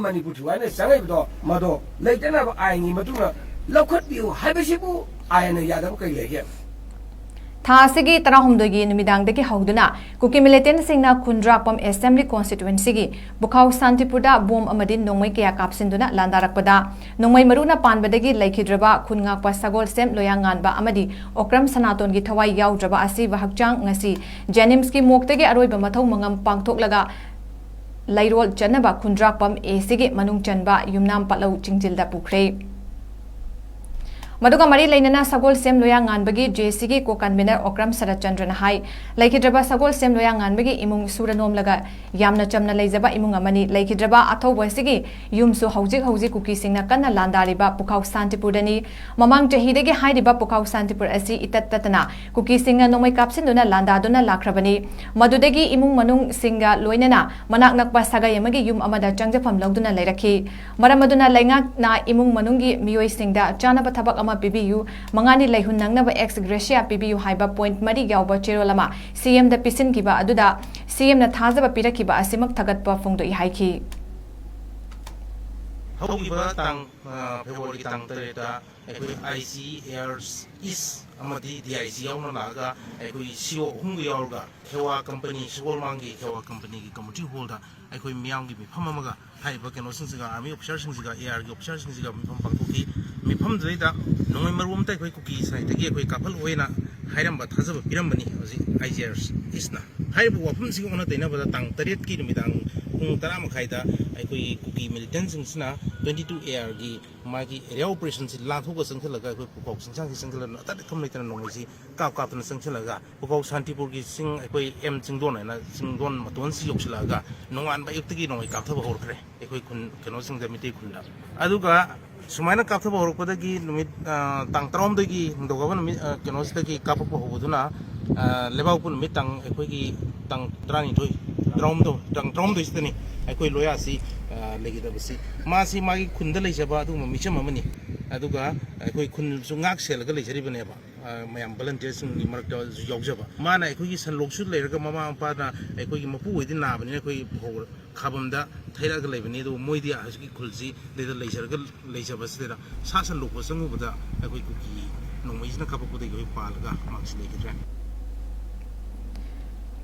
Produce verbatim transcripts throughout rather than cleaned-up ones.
ꯃꯅꯤꯄꯨꯔ ꯊꯨꯒꯥꯏꯅ ꯆꯪꯉꯛꯏꯕꯗꯣ ꯃꯗꯣ ꯂꯩꯇꯅꯕ ꯑꯥꯏꯟꯒꯤ ꯃꯇꯨꯡꯗ ꯂꯧꯈꯠꯄꯤꯌꯨ ꯍꯥꯏꯕꯁꯤꯕꯨ ꯑꯥꯏꯟꯅ ꯌꯥꯗꯕ ꯀꯩ ꯂꯩꯒꯦ? ꯊꯥ ꯑꯁꯤꯒꯤ ꯇꯔꯥꯍꯨꯝꯗꯣꯏꯒꯤ ꯅꯨꯃꯤꯗꯥꯡꯗꯒꯤ ꯍꯧꯗꯨꯅ ꯀꯨꯀꯤ ꯃꯤꯂꯤꯇꯦꯟꯁꯤꯡꯅ ꯈꯨꯟꯗ꯭ꯔꯥꯛꯄꯝ ꯑꯦꯁꯦꯝꯕ꯭ꯂꯤ ꯀꯣꯟꯁꯇꯤꯇ꯭ꯋꯦꯟꯁꯤꯒꯤ ꯕꯨꯈꯥꯎ ꯁꯥꯟꯇꯤꯄꯨꯔꯗ ꯕꯣꯝ ꯑꯃꯗꯤ ꯅꯣꯡꯃꯩ ꯀꯌꯥ ꯀꯥꯞꯁꯤꯟꯗꯨꯅ ꯂꯥꯟꯗꯥꯔꯛꯄꯗ ꯅꯣꯡꯃꯩ ꯃꯔꯨꯅ ꯄꯥꯟꯕꯗꯒꯤ ꯂꯩꯈꯤꯗ꯭ꯔꯕ ꯈꯨꯟ ꯉꯥꯛꯄ ꯁꯒꯣꯜꯁꯦꯝ ꯂꯣꯌꯥꯉꯥꯟꯕ ꯑꯃꯗꯤ ꯑꯣꯀ꯭ꯔꯝ ꯁꯅꯥꯇꯣꯟꯒꯤ ꯊꯋꯥꯏ ꯌꯥꯎꯗ꯭ꯔꯕ ꯑꯁꯤꯕ ꯍꯛꯆꯥꯡ ꯉꯁꯤ ꯖꯦꯅꯤꯝꯁꯀꯤ ꯃꯣꯛꯇꯒꯤ ꯑꯔꯣꯏꯕ ꯃꯊꯧ ꯃꯉꯝ ꯄꯥꯡꯊꯣꯛꯂꯒ ꯂꯩꯔꯣꯜ ꯆꯠꯅꯕ ꯈꯨꯟꯗ꯭ꯔꯥꯛꯄꯝ ꯑꯦꯁꯤꯒꯤ ꯃꯅꯨꯡ ꯆꯟꯕ ꯌꯨꯝꯅꯥꯝ ꯄꯠꯂꯧ ꯆꯤꯡꯖꯤꯜꯗ ꯄꯨꯈ꯭ꯔꯦ꯫ ꯃꯗꯨꯒ ꯃꯔꯤ ꯂꯩꯅꯅ ꯁꯒꯣꯜꯁꯦꯝ ꯂꯣꯌꯥꯉꯥꯟꯕꯒꯤ ꯖꯦꯁꯤꯒꯤ ꯀꯣ ꯀꯟꯚꯤꯅꯔ ꯑꯣꯀ꯭ꯔꯝ ꯁꯔꯠꯆꯟꯗ꯭ꯔꯅ ꯍꯥꯏ, ꯂꯩꯈꯤꯗ꯭ꯔꯕ ꯁꯒꯣꯜꯁꯦꯝ ꯂꯣꯌꯥꯉꯥꯟꯕꯒꯤ ꯏꯃꯨꯡ ꯁꯨꯔ ꯅꯣꯝꯂꯒ ꯌꯥꯝꯅ ꯆꯝꯅ ꯂꯩꯖꯕ ꯏꯃꯨꯡ ꯑꯃꯅꯤ꯫ ꯂꯩꯈꯤꯗ꯭ꯔꯕ ꯑꯊꯧꯕ ꯑꯁꯤꯒꯤ ꯌꯨꯝꯁꯨ ꯍꯧꯖꯤꯛ ꯍꯧꯖꯤꯛ ꯀꯨꯀꯤꯁꯤꯡꯅ ꯀꯟꯅ ꯂꯥꯟꯗꯥꯔꯤꯕ ꯄꯨꯈꯥꯎ ꯁꯥꯟꯇꯤꯄꯨꯔꯗꯅꯤ꯫ ꯃꯃꯥꯡ ꯆꯍꯤꯗꯒꯤ ꯍꯥꯏꯔꯤꯕ ꯄꯨꯈꯥꯎ ꯁꯥꯟꯇꯤꯄꯨꯔ ꯑꯁꯤ ꯏꯇꯠ ꯇꯠꯇꯅ ꯀꯨꯀꯤꯁꯤꯡꯅ ꯅꯣꯡꯃꯩ ꯀꯥꯞꯁꯤꯟꯗꯨꯅ ꯂꯥꯟꯗꯥꯗꯨꯅ ꯂꯥꯛꯈ꯭ꯔꯕꯅꯤ꯫ ꯃꯗꯨꯗꯒꯤ ꯏꯃꯨꯡ ꯃꯅꯨꯡꯁꯤꯡꯒ ꯂꯣꯏꯅꯅ ꯃꯅꯥꯛ ꯅꯛꯄ ꯁꯥꯒꯩ ꯑꯃꯒꯤ ꯌꯨꯝ ꯑꯃꯗ ꯆꯪꯖꯐꯝ ꯂꯧꯗꯨꯅ ꯂꯩꯔꯛꯈꯤ꯫ ꯃꯔꯝ ꯑꯗꯨꯅ ꯂꯩꯉꯥꯛꯅ ꯏꯃꯨꯡ ꯃꯅꯨꯡꯒꯤ ꯃꯤꯑꯣꯏꯁꯤꯡꯗ ꯆꯥꯅꯕ ꯊꯕꯛ ꯑꯃ ꯄꯤꯕꯤꯌꯨ, ꯃꯉꯥꯅꯤ ꯂꯩꯍꯨꯟ ꯅꯪꯅꯕ ex gratia ꯄꯤꯕꯤꯌꯨ ꯍꯥꯏꯕ point ꯃꯔꯤ ꯌꯥꯎꯕ ꯆꯦꯔꯣꯜ ꯑꯃ ꯁꯤꯑꯦꯝꯗ ꯄꯤꯁꯤꯟꯈꯤꯕ ꯑꯗꯨꯗ ꯁꯤꯑꯦꯝꯅ ꯊꯥꯖꯕ ꯄꯤꯔꯛꯈꯤꯕ ꯑꯁꯤꯃꯛ ꯊꯥꯒꯠꯄ ꯐꯣꯡꯗꯣꯛꯏ ꯍꯥꯏꯈꯤ꯫ ꯍꯧꯈꯤꯕ ꯇꯥꯡ, ꯑ, ꯐꯦꯕ꯭ꯔꯨꯋꯥꯔꯤꯒꯤ ꯇꯥꯡ ꯇꯔꯦꯠꯇ ꯑꯩꯈꯣꯏ ꯑꯥꯏ ꯖꯤ ꯑꯦꯌꯔ ꯏꯁ ꯑꯃꯗꯤ ꯗꯤ ꯑꯥꯏ ꯖꯤ ꯌꯥꯎꯅ ꯂꯥꯛꯑꯒ ꯑꯩꯈꯣꯏ ꯁꯤ ꯑꯣ ꯑꯍꯨꯝꯒ ꯌꯥꯎꯔꯒ ꯈꯦꯋꯥ ꯀꯝꯄꯅꯤ, ꯁꯒꯣꯜꯃꯥꯡꯒꯤ ꯈꯦꯋꯥ ꯀꯝꯄꯅꯤꯒꯤ community hall ꯗ ꯑꯩꯈꯣꯏ ꯃꯤꯌꯥꯝꯒꯤ ꯃꯤꯐꯝ ꯑꯃꯒ ꯍꯥꯏꯔꯤꯕ ꯀꯩꯅꯣꯁꯤꯡꯁꯤꯒ, army officer ꯁꯤꯡꯁꯤꯒ, ꯑꯦ ꯑꯥꯔꯒꯤ officer ꯁꯤꯡꯁꯤꯒ ꯃꯤꯐꯝ ꯄꯥꯡꯊꯣꯛꯈꯤ꯫ ꯃꯤꯐꯝꯗꯨꯗꯩꯗ ꯅꯣꯡꯃꯩ ꯃꯔꯨ ꯑꯃꯇ ꯑꯩꯈꯣꯏ ꯀꯨꯀꯤ ꯁꯥꯏꯠꯇꯒꯤ ꯑꯩꯈꯣꯏ ꯀꯥꯞꯍꯜꯂꯛꯑꯣꯏꯅ ꯍꯥꯏꯔꯝꯕ, ꯊꯥꯖꯕ ꯄꯤꯔꯝꯕꯅꯤ꯫ ꯍꯧꯖꯤꯛ ꯑꯥꯏ ꯖꯤ ꯑꯦꯌꯔ ꯏꯁꯅ ꯍꯥꯏꯔꯤꯕ ꯋꯥꯐꯝꯁꯤꯒ ꯑꯣꯟꯅ ꯇꯩꯅꯕꯗ ꯇꯥꯡ ꯇꯔꯦꯠꯀꯤ ꯅꯨꯃꯤꯗꯥꯡ ꯄꯨꯡ ꯇꯔꯥ ꯃꯈꯥꯏꯗ ꯑꯩꯈꯣꯏꯒꯤ ꯀꯨꯀꯤ militant ꯁꯤꯡꯁꯤꯅ twenty two A R ꯒꯤ ꯃꯥꯒꯤ area operation ꯁꯤ ꯂꯥꯟꯊꯣꯛꯑ ꯆꯪꯁꯤꯜꯂꯒ ꯑꯩꯈꯣꯏ ꯄꯨꯈꯥꯎ ꯆꯤꯡꯁꯥꯡꯁꯤ ꯆꯪꯁꯤꯜꯂꯒ ꯑꯇꯠ ꯑꯈꯝ ꯂꯩꯇꯅ ꯅꯣꯡꯃꯩꯁꯤ ꯀꯥꯞ ꯀꯥꯞꯇꯅ ꯆꯪꯁꯤꯜꯂꯒ ꯄꯨꯈꯥꯎ ꯁꯥꯟꯇꯤꯄꯨꯔꯒꯤ ꯆꯤꯡ, ꯑꯩꯈꯣꯏ ꯑꯦꯝ ꯆꯤꯡꯗꯣꯟ ꯍꯥꯏꯅ ꯆꯤꯡꯗꯣꯟ ꯃꯇꯣꯟꯁꯤ ꯌꯧꯁꯤꯜꯂꯛꯑꯒ ꯅꯣꯡꯉꯥꯟꯕ ꯑꯌꯨꯛꯇꯒꯤ ꯅꯣꯡꯃꯩ ꯀꯥꯞꯊꯕ ꯍꯧꯔꯛꯈ꯭ꯔꯦ꯫ ꯑꯩꯈꯣꯏ ꯈꯨꯟ ꯀꯩꯅꯣꯁꯤꯡꯗ, ꯃꯤꯇꯩ ꯈꯨꯟꯗ꯫ ꯑꯗꯨꯒ ꯁꯨꯃꯥꯏꯅ ꯀꯥꯞꯊꯕ ꯍꯧꯔꯛꯄꯗꯒꯤ ꯅꯨꯃꯤꯠ, ꯑ, ꯇꯥꯡ ꯇꯔꯥꯍꯨꯝꯗꯣꯏꯒꯤ ꯅꯤꯡꯊꯧꯀꯥꯕ ꯅꯨꯃꯤꯠ, ꯑ, ꯀꯩꯅꯣꯁꯤꯗꯒꯤ ꯀꯥꯞꯄꯛꯄ ꯍꯧꯕꯗꯨꯅ, ꯑ, ꯂꯩꯕꯥꯛꯄꯣꯛꯄ ꯅꯨꯃꯤꯠ ꯇꯥꯡ, ꯑꯩꯈꯣꯏꯒꯤ ꯇꯥꯡ ꯇꯔꯥꯅꯤꯊꯣꯏ, ꯇꯔꯥꯍꯨꯝꯗꯣꯏ, ꯇꯥꯡ ꯇꯔꯥꯍꯨꯝꯗꯣꯏꯁꯤꯗꯅꯤ ꯑꯩꯈꯣꯏ ꯂꯣꯌꯥꯁꯤ, ꯑ, ꯂꯩꯒꯗꯕꯁꯤ꯫ ꯃꯥꯁꯤ ꯃꯥꯒꯤ ꯈꯨꯟꯗ ꯂꯩꯖꯕ ꯑꯗꯨꯒꯨꯝꯕ ꯃꯤꯆꯝ ꯑꯃꯅꯤ꯫ ꯑꯗꯨꯒ ꯑꯩꯈꯣꯏ ꯈꯨꯟꯁꯨ ꯉꯥꯛ ꯁꯦꯜꯂꯒ ꯂꯩꯖꯔꯤꯕꯅꯦꯕ꯫ ꯑ, ꯃꯌꯥꯝ ꯚꯣꯂꯟꯇꯤꯌꯔꯁꯤꯡꯒꯤ ꯃꯔꯛꯇꯁꯨ ꯌꯥꯎꯖꯕ꯫ ꯃꯥꯅ ꯑꯩꯈꯣꯏꯒꯤ ꯁꯟꯂꯣꯛꯁꯨ ꯂꯩꯔꯒ, ꯃꯃꯥ ꯃꯄꯥꯅ ꯑꯩꯈꯣꯏꯒꯤ ꯃꯄꯨ ꯑꯣꯏꯗꯤ ꯅꯥꯕꯅꯤꯅ ꯑꯩꯈꯣꯏ ꯐꯧ ꯈꯥꯕꯝꯗ ꯊꯩꯔꯛꯑꯒ ꯂꯩꯕꯅꯤ, ꯑꯗꯨꯕꯨ ꯃꯣꯏꯗꯤ ꯍꯧꯖꯤꯛꯀꯤ ꯈꯨꯜꯁꯤꯗꯩꯗ ꯂꯩꯖꯔꯒ, ꯂꯩꯖꯕꯁꯤꯗ ꯁꯥ ꯁꯟ ꯂꯣꯛꯄ ꯆꯪꯉꯨꯕꯗ ꯑꯩꯈꯣꯏ ꯀꯨꯀꯤ ꯅꯣꯡꯃꯩꯁꯤꯅ ꯀꯥꯞꯄꯛꯄꯗꯒꯤ ꯑꯩꯈꯣꯏ ꯄꯥꯜꯂꯒ ꯃꯍꯥꯛꯁꯤ ꯂꯩꯈꯤꯗ꯭ꯔꯦ꯫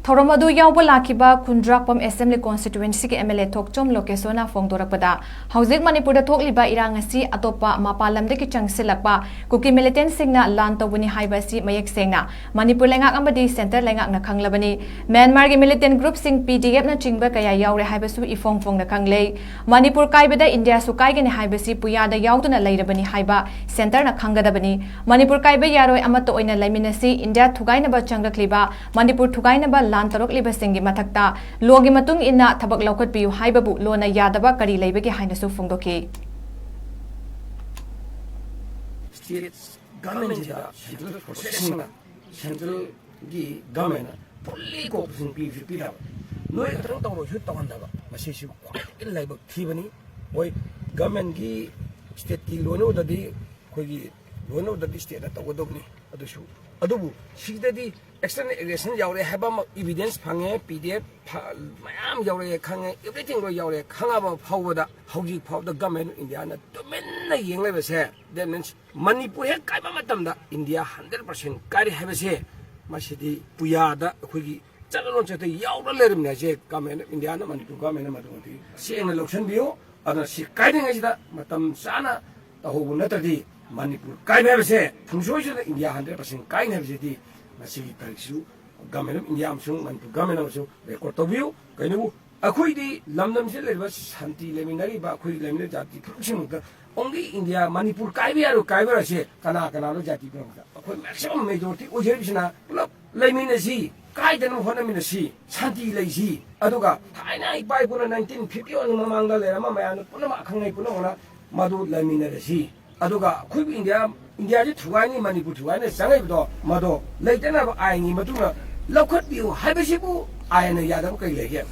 ꯊꯧꯔꯝ ꯑꯗꯨ ꯌꯥꯎꯕ ꯂꯥꯛꯈꯤꯕ ꯈꯨꯟꯗ꯭ꯔꯥꯛꯄꯝ ꯑꯦꯁꯦꯝꯕ꯭ꯂꯤ ꯀꯣꯟꯁꯇꯤꯇ꯭ꯋꯦꯟꯁꯤꯒꯤ ꯑꯦꯝ ꯑꯦꯜ ꯑꯦ ꯊꯣꯛꯆꯣꯝ ꯂꯣꯀꯦꯁꯣꯅ ꯐꯣꯡꯗꯣꯔꯛꯄꯗ, ꯍꯧꯖꯤꯛ ꯃꯅꯤꯄꯨꯔꯗ ꯊꯣꯛꯂꯤꯕ ꯏꯔꯥꯡ ꯑꯁꯤ ꯑꯇꯣꯞꯄ ꯃꯄꯥꯟ ꯂꯝꯗꯒꯤ ꯆꯪꯁꯤꯜꯂꯛꯄ ꯀꯨꯀꯤ ꯃꯤꯂꯤꯇꯦꯟꯁꯤꯡꯅ ꯂꯥꯟ ꯇꯧꯕꯅꯤ ꯍꯥꯏꯕ ꯑꯁꯤ ꯃꯌꯦꯛ ꯁꯦꯡꯅ ꯃꯅꯤꯄꯨꯔ ꯂꯩꯉꯥꯛ ꯑꯃꯗꯤ ꯁꯦꯟꯇꯔ ꯂꯩꯉꯥꯛꯅ ꯈꯪꯂꯕꯅꯤ꯫ ꯃ꯭ꯌꯥꯟꯃꯥꯔꯒꯤ ꯃꯤꯂꯤꯇꯦꯟ ꯒ꯭ꯔꯨꯞꯁꯤꯡ, ꯄꯤ ꯗꯤ ꯑꯦꯐꯅꯆꯤꯡꯕ ꯀꯌꯥ ꯌꯥꯎꯔꯦ ꯍꯥꯏꯕꯁꯨ ꯏꯐꯣꯡ ꯐꯣꯡꯅ ꯈꯪꯂꯦ꯫ ꯃꯅꯤꯄꯨꯔ ꯀꯥꯏꯕꯗ ꯏꯟꯗꯤꯌꯥꯁꯨ ꯀꯥꯏꯒꯅꯤ ꯍꯥꯏꯕꯁꯤ ꯄꯨꯌꯥꯗ ꯌꯥꯎꯗꯨꯅ ꯂꯩꯔꯕꯅꯤ ꯍꯥꯏꯕ ꯁꯦꯟꯇꯔꯅ ꯈꯪꯒꯗꯕꯅꯤ꯫ ꯃꯅꯤꯄꯨꯔ ꯀꯥꯏꯕ ꯌꯥꯔꯣꯏ, ꯑꯃꯠꯇ ꯑꯣꯏꯅ ꯂꯩꯃꯤꯟꯅꯁꯤ꯫ ꯏꯟꯗꯤꯌꯥ ꯊꯨꯒꯥꯏꯅꯕ ꯆꯪꯂꯛꯂꯤꯕ, ꯃꯅꯤꯄꯨꯔ ꯊꯨꯒꯥꯏꯅꯕ ꯂꯥꯟ ꯇꯧꯔꯛꯂꯤꯕꯁꯤꯡꯒꯤ ꯃꯊꯛꯇ ꯂꯣꯒꯤ ꯃꯇꯨꯡ ꯏꯟꯅ ꯊꯕꯛ ꯂꯧꯈꯠꯄꯤꯌꯨ ꯍꯥꯏꯕꯕꯨ ꯂꯣꯅ ꯌꯥꯗꯕ ꯀꯔꯤ ꯂꯩꯕꯒꯦ ꯍꯥꯏꯅꯁꯨ ꯐꯣꯡꯗꯣꯛꯈꯤ꯫ ꯁ꯭ꯇꯦꯠ ꯒꯃꯦꯟꯁꯤꯗ ꯁꯦꯟꯇ꯭ꯔꯦꯜ ꯐꯣꯔꯁꯦꯁꯁꯤꯡꯅ, ꯁꯦꯟꯇ꯭ꯔꯦꯜꯒꯤ ꯒꯃꯦꯟꯅ ꯐꯨꯜꯂꯤ ꯀꯣꯑꯣꯄꯔꯦꯁꯟ ꯄꯤꯕꯁꯨ ꯄꯤꯗꯕ, ꯅꯣꯏ ꯈꯛꯇꯪ ꯇꯧꯔꯣꯁꯨ ꯇꯧꯍꯟꯗꯕ, ꯃꯁꯤꯁꯨ ꯈ꯭ꯋꯥꯏꯗꯒꯤ ꯂꯥꯏꯕꯛ ꯊꯤꯕꯅꯤ꯫ ꯍꯣꯏ, ꯒꯃꯦꯟꯒꯤ ꯁ꯭ꯇꯦꯠꯀꯤ ꯂꯣꯏꯅ ꯑꯣꯔꯗꯔꯗꯤ, ꯑꯩꯈꯣꯏꯒꯤ ꯂꯣꯏꯅ ꯑꯣꯔꯗꯔꯗꯤ ꯁ꯭ꯇꯦꯠꯅ ꯇꯧꯒꯗꯕꯅꯤ꯫ ꯑꯗꯨꯁꯨ, ꯑꯗꯨꯕꯨ ꯁꯤꯗꯗꯤ ꯑꯦꯛꯁꯇꯔꯅꯦꯜ ꯑꯦꯒ꯭ꯔꯦꯁꯟ ꯌꯥꯎꯔꯦ ꯍꯥꯏꯕ ꯑꯃ ꯏꯚꯤꯗꯦꯟꯁ ꯐꯪꯉꯦ꯫ ꯄꯤ ꯗꯤ ꯑꯦꯐ ꯃꯌꯥꯝ ꯌꯥꯎꯔꯛꯑꯦ ꯈꯪꯉꯦ, ꯑꯦꯚ꯭ꯔꯤꯊꯤꯡ ꯂꯣꯏ ꯌꯥꯎꯔꯛꯑꯦ ꯈꯪꯉꯕ ꯐꯥꯎꯕꯗ, ꯍꯧꯖꯤꯛ ꯐꯥꯎꯕꯗ ꯒꯃꯦꯟ ꯑꯣꯐ ꯏꯟꯗꯤꯌꯥꯅ ꯇꯨꯃꯤꯟꯅ ꯌꯦꯡ ꯂꯩꯕꯁꯦ, that means ꯃꯅꯤꯄꯨꯔ ꯍꯦꯛ ꯀꯥꯏꯕ ꯃꯇꯝꯗ ꯏꯟꯗꯤꯌꯥ ꯍꯟꯗ꯭ꯔꯦꯠ ꯄꯥꯔꯁꯦꯟ ꯀꯥꯏꯔꯦ ꯍꯥꯏꯕꯁꯦ, ꯃꯁꯤꯗꯤ ꯄꯨꯌꯥꯗ ꯑꯩꯈꯣꯏꯒꯤ ꯆꯠꯅꯂꯣꯟꯆꯠꯇ ꯌꯥꯎꯔ ꯂꯩꯔꯕꯅꯤ ꯍꯥꯏꯁꯦ꯫ ꯒꯃꯦꯟ ꯑꯣꯐ ꯏꯟꯗꯤꯌꯥꯅ, ꯃꯅꯤꯄꯨꯔ ꯒꯃꯦꯟꯅ ꯃꯗꯨꯃꯗꯤ ꯁꯦꯡꯅ ꯂꯧꯁꯤꯟꯕꯤꯌꯨ꯫ ꯑꯗꯨꯅ ꯁꯤ ꯀꯥꯏꯗ꯭ꯔꯤꯉꯩꯁꯤꯗ ꯃꯇꯝ ꯆꯥꯅ ꯇꯧꯍꯧꯕ ꯅꯠꯇ꯭ꯔꯗꯤ ꯃꯅꯤꯄꯨꯔ ꯀꯥꯏꯕ ꯍꯥꯏꯕꯁꯦ ꯄꯨꯡꯁꯣꯏ ꯁꯣꯏꯗꯅ ꯏꯟꯗꯤꯌꯥ ꯍꯟꯗ꯭ꯔꯦꯠ ꯄꯥꯔꯁꯦꯟ ꯀꯥꯏꯅꯤ ꯍꯥꯏꯕꯁꯤꯗꯤ ꯉꯁꯤꯒꯤ ꯇꯥꯔꯤꯛꯁꯤꯁꯨ ꯒꯃꯦꯟ ꯑꯣꯐ ꯏꯟꯗꯤꯌꯥ ꯑꯃꯁꯨꯡ ꯃꯅꯤꯄꯨꯔ ꯒꯃꯦꯟ ꯑꯃꯁꯨꯡ ꯔꯦꯀꯣꯔꯗ ꯇꯧꯕꯤꯌꯨ꯫ ꯀꯩꯅꯣꯕꯨ ꯑꯩꯈꯣꯏꯗꯤ ꯂꯝꯗꯝꯁꯤꯗ ꯂꯩꯔꯤꯕ ꯁꯥꯟꯇꯤ ꯂꯩꯃꯤꯟꯅꯔꯤꯕ ꯑꯩꯈꯣꯏ ꯂꯩꯃꯤꯟꯅꯔꯤꯕ ꯖꯥꯇꯤ ꯐꯨꯔꯨꯞꯁꯤꯡꯃꯛꯇ only ꯏꯟꯗꯤꯌꯥ, ꯃꯅꯤꯄꯨꯔ ꯀꯥꯏꯕ ꯌꯥꯔꯣꯏ, ꯀꯥꯏꯕ ꯌꯥꯔꯣꯏꯁꯦ ꯀꯅꯥ ꯀꯅꯥꯅꯣ ꯖꯥꯇꯤ ꯄꯨꯝꯅꯃꯛꯇ? ꯑꯩꯈꯣꯏ ꯃꯦꯛꯁꯤꯃꯝ ꯃꯦꯖꯣꯔꯤꯇꯤ ꯑꯣꯏꯖꯔꯤꯕꯁꯤꯅ ꯄꯨꯂꯞ ꯂꯩꯃꯤꯟꯅꯁꯤ, ꯀꯥꯏꯗꯅꯕ ꯍꯣꯠꯅꯃꯤꯟꯅꯁꯤ, ꯁꯥꯟꯇꯤ ꯂꯩꯁꯤ꯫ ꯑꯗꯨꯒ ꯊꯥꯏꯅ ꯏꯄꯥ ꯏꯄꯨꯅ ꯅꯥꯏꯟꯇꯤꯟ ꯐꯤꯐꯇꯤ ꯋꯥꯟꯒꯤ ꯃꯃꯥꯡꯗ ꯂꯩꯔꯝꯕ ꯃꯌꯥꯝꯅ ꯄꯨꯝꯅꯃꯛ ꯑꯈꯪ ꯑꯍꯩ ꯄꯨꯝꯅꯃꯛꯅ ꯃꯗꯨ ꯂꯩꯃꯤꯟꯅꯔꯁꯤ꯫ ꯑꯗꯨꯒ ꯑꯩꯈꯣꯏꯕꯨ ꯏꯟꯗꯤꯌꯥ, ꯏꯟꯗꯤꯌꯥꯁꯤ ꯊꯨꯒꯥꯏꯅꯤ, ꯃꯅꯤꯄꯨꯔ ꯊꯨꯒꯥꯏꯅꯤ ꯆꯪꯉꯛꯏꯕꯗꯣ, ꯃꯗꯣ ꯂꯩꯇꯅꯕ ꯑꯥꯏꯟꯒꯤ ꯃꯇꯨꯡꯗ ꯂꯧꯈꯠꯄꯤꯌꯨ ꯍꯥꯏꯕꯁꯤꯕꯨ ꯑꯥꯏꯟꯅ ꯌꯥꯗꯕ ꯀꯔꯤ ꯂꯩꯒꯦ?